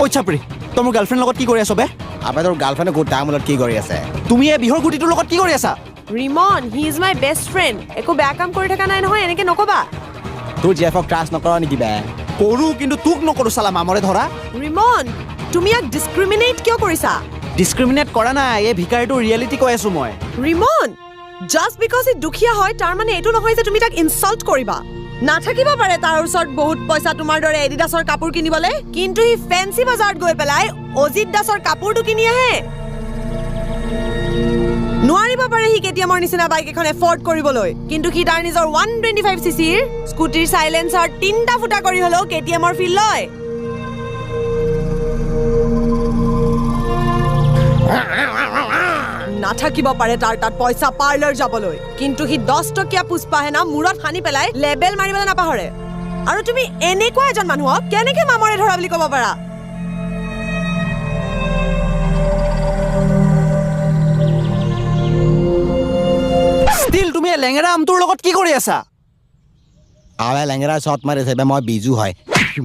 ঐ চাপৰি, তই মোৰ গাৰ্লফ্ৰেণ্ডৰ লগত কি কৰি আছ বে? আবে তোৰ গাৰ্লফ্ৰেণ্ডে গোটা আমোলত কি কৰি আছে? তুমি এই বিহৰ গুটিটোৰ লগত কি কৰি আছা? Rimon, he is my best friend. একো বেয়া কাম কৰি থকা নাই নহয়, এনেকে নকবা। তোৰ জীয়েফক ট্ৰাষ্ট নকৰ নেকি বে? কৰো, কিন্তু তোক নকৰো চালা মামৰে ধৰা। ৰিমন, তুমি ইয়াক ডিছক্ৰিমিনেট কিয় কৰিছা? ডিছক্ৰিমিনেট কৰা নাই, এই ভিকাৰীটোৰ ৰিয়েলিটি কৈ আছো মই। ৰিমন, জাষ্ট because ই দুখীয়া হয় তাৰ মানে এইটো নহয় যে তুমি তাক ইনচাল্ট কৰিবা। নাথাকিব পাৰে তাৰ ওচৰত বহুত পইচা তোমাৰ দৰে এডিডাছৰ কাপোৰ কিনিবলৈ, কিন্তু সি ফেঞ্চি বজাৰত গৈ পেলাই অজিত দাসৰ কাপোৰটো কিনি আহে। নোৱাৰিব পাৰে সি কেটিএমৰ নিচিনা বাইক এখন এফৰ্ড কৰিবলৈ, কিন্তু সি তাৰ নিজৰ 125 চি চিৰ স্কুটিৰ চাইলেঞ্চাৰ 3টা ফুটা কৰি হ'লেও কেটিএমৰ ফিল লয়। নাথাকিব পাৰে তাৰ তাত পইচা পাৰ্লাৰ যাবলৈ, কিন্তু সি 10 টকীয়া পুষ্পা হেনা মূৰত সানি পেলাই লেবেল মাৰিবলৈ নাপাহৰে। আৰু তুমি এনেকুৱা এজন মানুহক কেনেকে মামৰে ধৰা বুলি ক'ব পাৰা? ষ্টিল তুমি এই লেঙেৰা আমটোৰ লগত কি কৰি আছা? আবে লেঙেৰা শ্বট মাৰিছে বে, মই বিজু হয়।